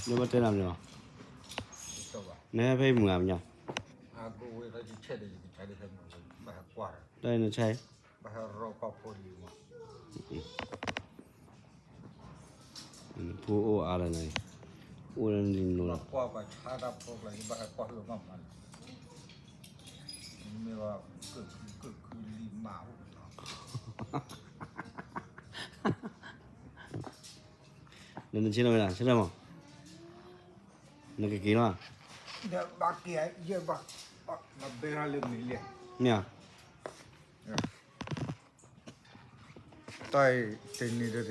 နဘၣ်တဲနၤမ့ၢ်လီၤ, နဟဲဖဲအံၤမုာ်ဧါမညါ, တၢ်အံၤနဆါအံၤ, ဖိအိၣ်အါလၢၤန့ၣ်, အိၣ်လၢနလံၤနလိၤလီၤ, လၢနဆ့ၣ်နီၤဝဲဒၣ် ဆ့ၣ်နီၤမး, နကက့ၤလီၤ, မ့ၢ်ဧါ, တၢ်အံၤတနံၤဒီးတနံ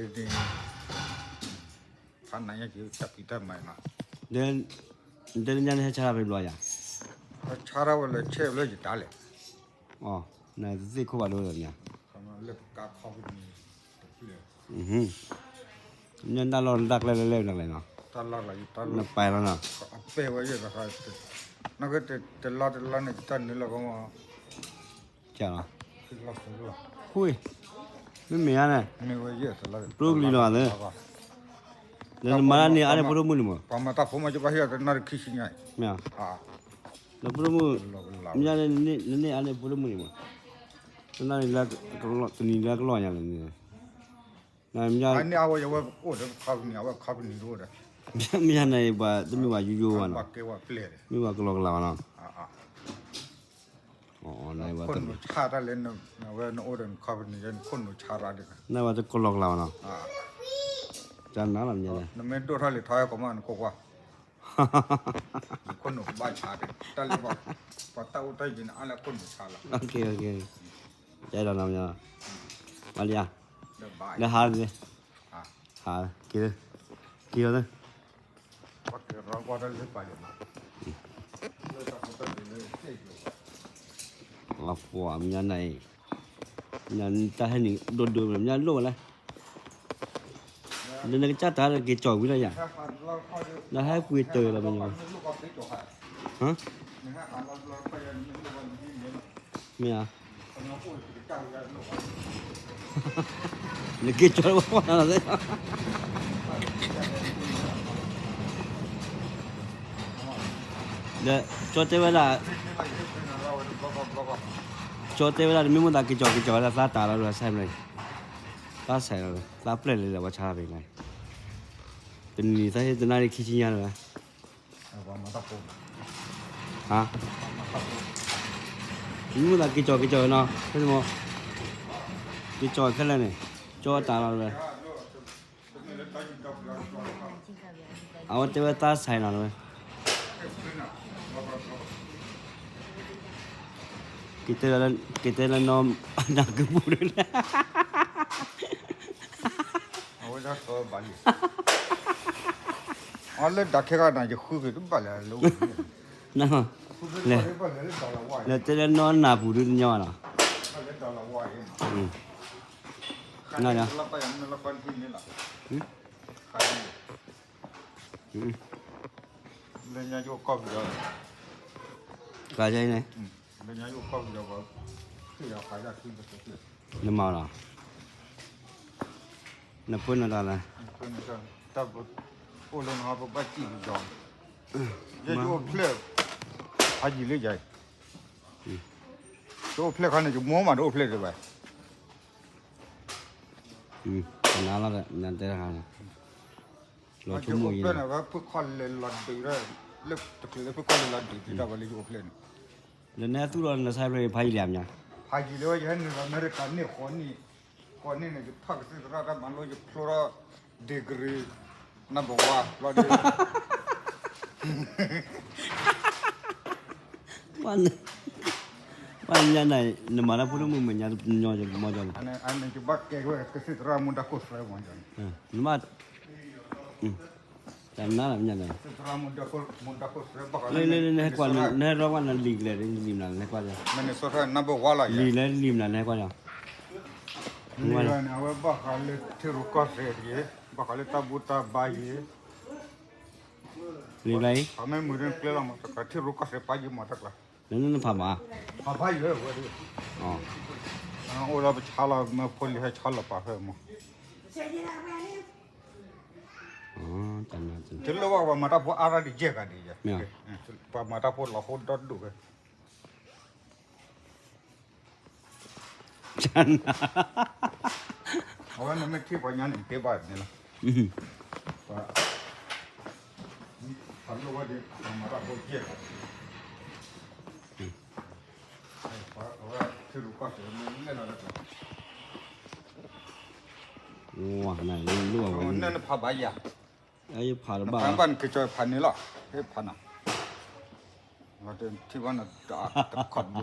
ၤ, ဖးနၤညါက့ၤတၢ်ဖံးတၢ်မၤနီၤ, နတဲလၢညါန့ၣ်ဟဲဆါတၢ်ဖဲဘျီယၤ, ဟဲဆါတၢ်ဝဲလၢဆဲးဘျီယတၢ်လဲၣ်, နတသ့ၣ်ခိၣ်ဘၣ်ဒိဒီးမ့ၢ်ဧါ, လၢကါခီပနံၣ်တဖျၢၣ်, မ့ၢ်တၢ်လီၢ်တၢ်ကျဲလဲၣ်လဲၣ်နကျဲနီၤ, နပာ်လီၤနီၤ, အပဲဝဲယဲၢ်တခါ, နကတလီတလီန့ၣ် တၢ်နုာ်လီၤကမီၤ, ကလီ, ဃိ, မ့မ့ၢ်ဧါန့ၣ်, ပျိကလံၤလီၤသ့, လၢနမၤတၢ်န့ၢ်အါန့ၢ်ဖိဒိၣ်မုၣ်န့ၣ်မး, ပှၤမၤတၢ်ဖိမးကဘၣ်ဟ့ၣ်အီၤတနၣ်ရံၣ်ခံဆံညါ, မ့ၢ်ဧါ, လၢဖိဒိၣ်မုၣ်, မ့ၢ်ဧါ, နန့ၢ်အါန့ၢ်ဖိဒိၣ်မုၣ်န့ၣ်မး, တနၣ်ရံၣ်လၢ, တနံၤလၢကလီၢ်ညါလဲၣ်န့ၣ်, မ့ၢ်ဧါ, အဝဲအဝဲအိၣ်ဒီးခီပနံၣ် အဝဲခီပနံၣ်တအိၣ်ဒီး, မ့ၢ်ဧါန့ၣ် ပှၤတမ့ၢ်ပှၤယိယိဘၣ်နီၤ, မ့ၢ်ပှၤကလီကလီဘၣ်နီၤ, ခိၣ်နူာ်ဆါတၢ်လဲၣ်, အဝဲနအိၣ်ဒီးနခီပနံၣ် နခိၣ်နူာ်ဆါတၢ်ဒ်, နဝဲတကလီကလီဘၣ်နီၤ, တၢ်နါလီၤမ့ၢ်ဧါ, နမ့ၢ်ဒိၣ်ထီၣ်လံၤထီၣ်ဟဲကီးမးနခိၣ်ကွၢ်, နခိၣ်နူာ်ကဘၣ်ဆါတၢ်, တၢ်လၢပှၤ, ပှၤတၢ်အိၣ်တၢ်ယံၤန့ၣ် အါလၢခိၣ်နူာ်ဆါလီၤ, ကဲလီၤနီၤမ့ၢ်ဧါ, လၢဟါလၢ, ဟါ, က့ၤ, က့ၤလီၤသ့ ပှၤမညါန့ၣ်, မညါတၢ်ဟဲနံၤဒိၣ်ဒိၣ်မး မညါလိၣ်ဝဲလဲၣ်, လၢနကစၢ်တၢ်က့ၤကၠီၤဝံၤလီၤယၤ, လၢဟဲပှ့ၤတၢ်လီၤမညါ, ဟါ, မ့ၢ်ဧါ, နက့ၤကၠီၤလၢပှၤနၤလီၤသ့ ဒီး ကၠီတဲဝဲဒၣ်, ကၠီတဲဝဲဒၣ် နမ့ၢ်မိၣ်သးက့ၤကၠီၤက့ၤကၠီၤဝဲဒၣ် သးတၢ်လီၤဒ်ဆဲးမး, သးဆဲးလီၤ, သးပျဲၢ်လၢပှၤဆါဖဲန့ၣ်, တနံၤသးဟ့ၣ်တနၣ်ရံၣ်ခံဆံညါလီၤ, ဟါ, မ့ၢ်မိၣ်သးက့ၤကၠီၤက့ၤကၠီၤနီၤ, ဖဲန့ၣ်မး, က့ၤကၠီၤခဲလၢာ်န့ၣ်, ကၠီတၢ်လီၤဝဲ အဝဲတဲဝဲသးဆဲးနီၤဝဲ, က့ၤတဲလၢနီၢ်နၢ်ကပူၤဒ်လဲၣ်, အဝဲဒၣ်ဘၣ်လံ, အလၢဒၣ်ခဲဂၤနၤ ယဃုက့ၤတဘၣ်လၢၤလၢ, လဲၤတဲလၢနီၢ်နၢ်ပူၤဒ်တညီနီၤ, လၢညါယိၣ်ကီၢ်ပယီၤ, ကါယါအံၤန့ၣ်, လၢညါယိၣ်ကီၢ်ပယီၤ, နမၤလီၤ, နပၢနတၢ်လဲၣ်, တၢ်အိၣ်လၢနဟီပဘၣ်စံၣ်ပယီၤ, ယဲယအိၣ်ဖျဲၣ်, ဖးယံၤလၢယၤအံၤ, ယအိၣ်ဖျဲၣ်ခါန့ၣ် ယမိၢ်မးတအိၣ်ဖျဲၣ်ဒံးဘၣ် နၤလီၤဒီး နတဲတခါန့ၣ်, လီၤဆိကမိၣ်အံၤန့ၣ်, ဖုခီလဲၤလီၤဒုး, လၢတချုးလၢဖုခီလဲၤလီၤဒုး တၢ်ဝဲလၢယအိၣ်ဖျဲၣ်န့ၣ်, လၢနဟဲသူၣ်လီၤနဆါဖျဲၣ်ဖးယံၤလံဧါမညါ, ဖးယံၤလၢယဟဲနုာ်လီၤအမဲရကၤန့ၣ်ဃိးနံၣ်, ဃိးနံၣ်န့ၣ် ယထီၣ်ကသံၣ်သရၣ်တၢ်မၤလိ ယဖျိထီၣ် degree number one လီၤဒုး ပှၤညါန့ၣ် နမၤတၢ်ဖိဒိၣ်မုၣ်မဲာ်ညါတညီမီၤကီးန့ၣ်, အန့ၣ်ယဘၣ်ကဲဝဲကသံၣ်သရၣ်မူဒါခိၣ်သၢမီၤကီးန့ၣ်, နမ့ၢ်, တၢ်နါလၢမညါန့ၣ်, နဟဲကွၢ် နဟဲရီကွၢ်နလံာ်ကလဲာ် နလံာ်မနုၤ နဟဲကွၢ်, Minnesota number one လီၤ, လံာ်လၢနလံာ်မနုၤ နဟဲကွၢ်, လံာ်န့ၣ် အဝဲဘၣ်ဃးလၢထံရူၢ်ကီၢ်သဲးယဲ, ဘၣ်ဃးလၢတၢ်ဘူၣ်တၢ်ဘါယဲ လံာ်ဘၣ်အံၤ, ပမ့ၢ်မုာ်ဒ်ကျဲလီၤမး တကးထံရူၢ်ကီၢ်သဲးပာ်ယံၤမးတကျါ, နနဖးမး, ဖးယံၤဝဲဒၣ်, အိၣ်လၢပဆါလီၤ မ့ၢ်ဖိလံၤဟဲဆါလီၤပာ်ဖဲမး, တ တလိၣ်ဘၣ် ပှၤမၤတၢ်ဖိအါရၣ်တယဲၢ်ဂၤဒ်ယဲၢ်, ပှၤမၤတၢ်ဖိလီၤဟိဒီဒူၣ်ဝဲ, အဝဲနမ့ၢ်ထံၣ်ပှၤညါန့ၣ် တဲဘၣ်န့ၣ်လီၤ, ပှၤလိၣ်ဝဲဒ် ပှၤမၤတၢ်ဖိယဲၢ်ဂၤ အဝဲထံရူၢ်ကီၢ်သဲးလဲၤလီၤလၢကျါ, ဝါ နလိၣ်ဝဲ နဖးဘၣ်ယၤ, ယဖးတဘၣ်, နဖးဘၣ်နက့ၤကၠီၤဖးန့ၣ်လီၤ, ဟဲဖးနၤ, ထံဘၣ်နတခီတဘျီယဲၢ်န့ၣ်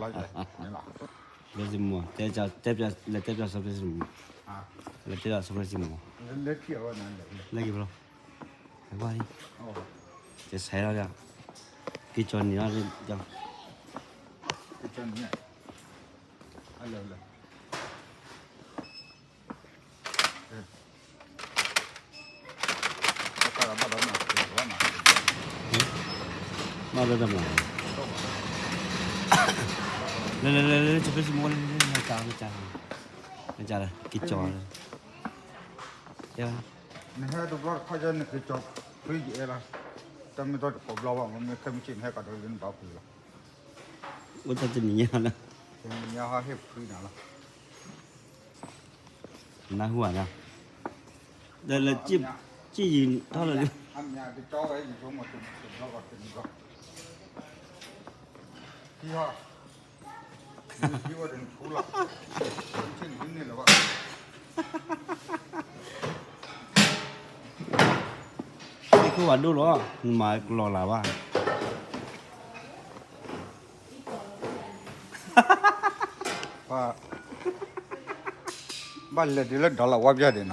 လီၤ, ပစမူ တဲပျီ လဲၤတဲပျီစီၤပစမူ, လဲၤတဲပျီစီၤပစမူ, လဲၤက့ၤဘျီ, ဘၣ်လံ, ကဆဲးလီၤ, က့ၤကၠီၤန့ၣ်လီၤ, က့ၤကၠီၤန့ၣ်, အလဲၤလဲၤ ဘၣ်ဒီးမၤ, လဲၤလဲၤလဲၤလဲၤ စီၤပစမူ လဲၤလဲၤလဲၤ မၤကၢ်မၤကၢ်, မၤကၢ်လၢ က့ၤကၠီၤလၢ, နဟဲတဘျီတခီယဲၢ် နက့ၤကၠီၤဖုယအဲၣ်လီၤ, တၢ်မ့ၢ်တၢ်တကိးဘျီဘၣ် မ့မ့ၢ်ခဲမုၢ်ဆ့ၣ် နဟဲကဒီးလၢနဘၣ်ဖုလီၤ, အိၣ်တၢ်တနံၤညါလီၤ, တနံၤညါဟီဟ့ၣ်ဖုနၤလီၤ နၢ်ဟူဧါ, ဒီးလၢ စံၣ်ယံၤထီၣ်လၢ, သ့ၣ်ခိၣ်ဝဲဒိၣ်လီၤ နမၤကလီၤလၢ်ဘၣ် ဘၣ်လဲၤဒ်လၢဒီးလၢဝါပျၢ်ဒံးနီၤ,